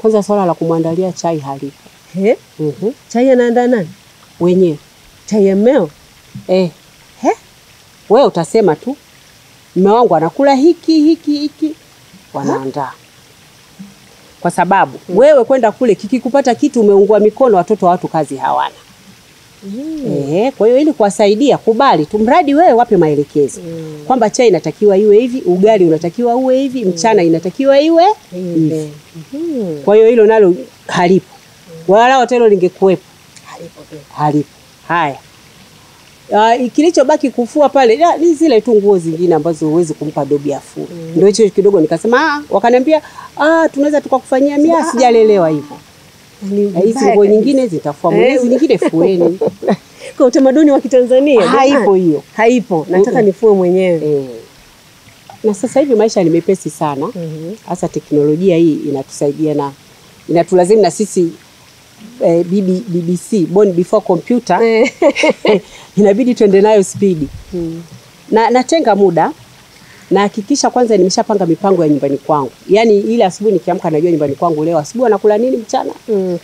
Kwanza swala la kumwandalia chai halipo. He? Chai anaandaa nani? Wenyewe. Chai ya mmeo? Eh. He? Wewe utasema tu mume wangu anakula hiki hiki hiki, wanaandaa. Kwa sababu wewe kwenda kule kikikupata kitu umeungua mikono, watoto wa watu kazi hawana. Kwa hiyo ili kuwasaidia, kubali tu, mradi wewe wape maelekezo kwamba chai inatakiwa iwe hivi, ugali unatakiwa uwe hivi, mchana inatakiwa iwe hivi. Kwa hiyo hilo nalo halipo. Wala hata hilo lingekuwepo. Halipo pia. Halipo. Haya. Kilichobaki kufua pale ni zile tu nguo zingine ambazo huwezi kumpa dobi afue. Ndio hicho kidogo nikasema, wakaniambia tunaweza tukakufanyia mia, sijalelewa hivyo. Hizi nguo nyingine zitafua mwezi, nyingine fueni. Kwa utamaduni wa Kitanzania haipo hiyo. Haipo. Nataka nifue mwenyewe. Na sasa hivi maisha ni mepesi sana. Hasa teknolojia hii inatusaidia na inatulazimu na sisi BBC, born before computer, inabidi tuende nayo speed. Na natenga muda, nahakikisha kwanza nimeshapanga mipango ya nyumbani kwangu. Yaani ile asubuhi nikiamka najua nyumbani kwangu leo asubuhi anakula nini mchana.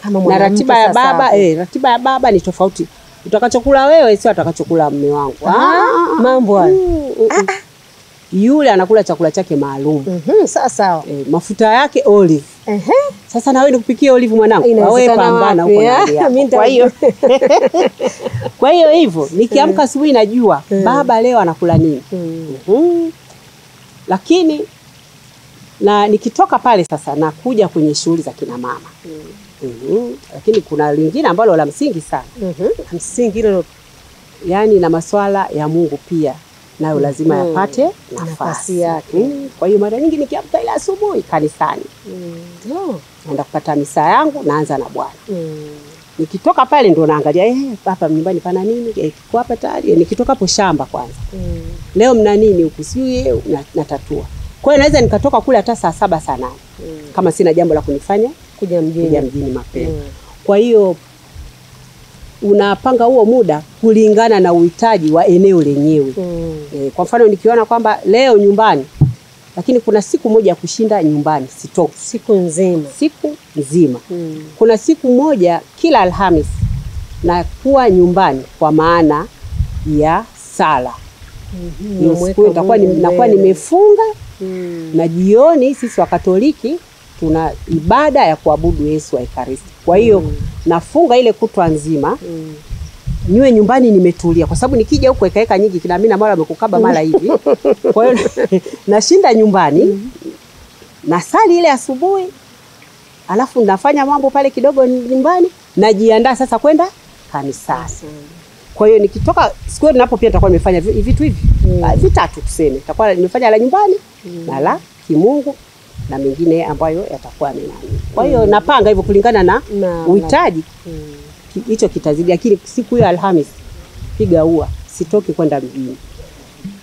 Kama na ratiba ya baba, ratiba ya baba ni tofauti. Utakachokula wewe sio atakachokula mume wangu. Mambo hayo. Yule anakula chakula chake maalum. Sawa sawa. Mafuta yake olive. Sasa na wewe nikupikie olive mwanangu. Wewe pambana huko na yako. Kwa hiyo kwa hiyo hivyo nikiamka asubuhi najua baba leo anakula nini. Lakini na nikitoka pale sasa nakuja kwenye shughuli za kina mama. Lakini kuna lingine ambalo la msingi sana. Msingi hilo, yani na masuala ya Mungu pia nayo lazima yapate nafasi yake. Kwa hiyo mara nyingi nikiamka ile asubuhi kanisani. Naenda kupata misa yangu, naanza na Bwana. Nikitoka pale ndo naangalia hapa nyumbani pana nini? Kiko hapa tayari. Nikitoka hapo shamba kwanza. Leo mna nini huku? Sijui, natatua. Kwa hiyo naweza nikatoka kule hata saa 7 saa 8. Kama sina jambo la kunifanya kuja mjini mapema. Kwa hiyo unapanga huo muda kulingana na uhitaji wa eneo lenyewe. Kwa mfano nikiona kwamba leo nyumbani, lakini kuna siku moja ya kushinda nyumbani, sitoki. Siku nzima. Siku nzima. Kuna siku moja kila Alhamisi na kuwa nyumbani kwa maana ya sala. Siku nitakuwa nakuwa nimefunga. Na jioni sisi wa Katoliki tuna ibada ya kuabudu Yesu wa Ekaristi. Kwa hiyo nafunga ile kutwa nzima. Niwe nyumbani nimetulia, kwa sababu nikija huko ekaeka nyingi kina mimi na mara amekukaba mara hivi. Kwa hiyo nashinda nyumbani, nasali ile asubuhi, alafu nafanya mambo pale kidogo nyumbani, najiandaa sasa kwenda kanisani. Kwa hiyo nikitoka siku hiyo ninapo pia nitakuwa nimefanya vitu hivi vitatu tuseme. Nitakuwa nimefanya la nyumbani na la kimungu na mengine ambayo yatakuwa yamenani. Kwa hiyo napanga hivyo kulingana na uhitaji. Hicho kitazidi, lakini siku hiyo Alhamisi piga ua, sitoki kwenda mjini.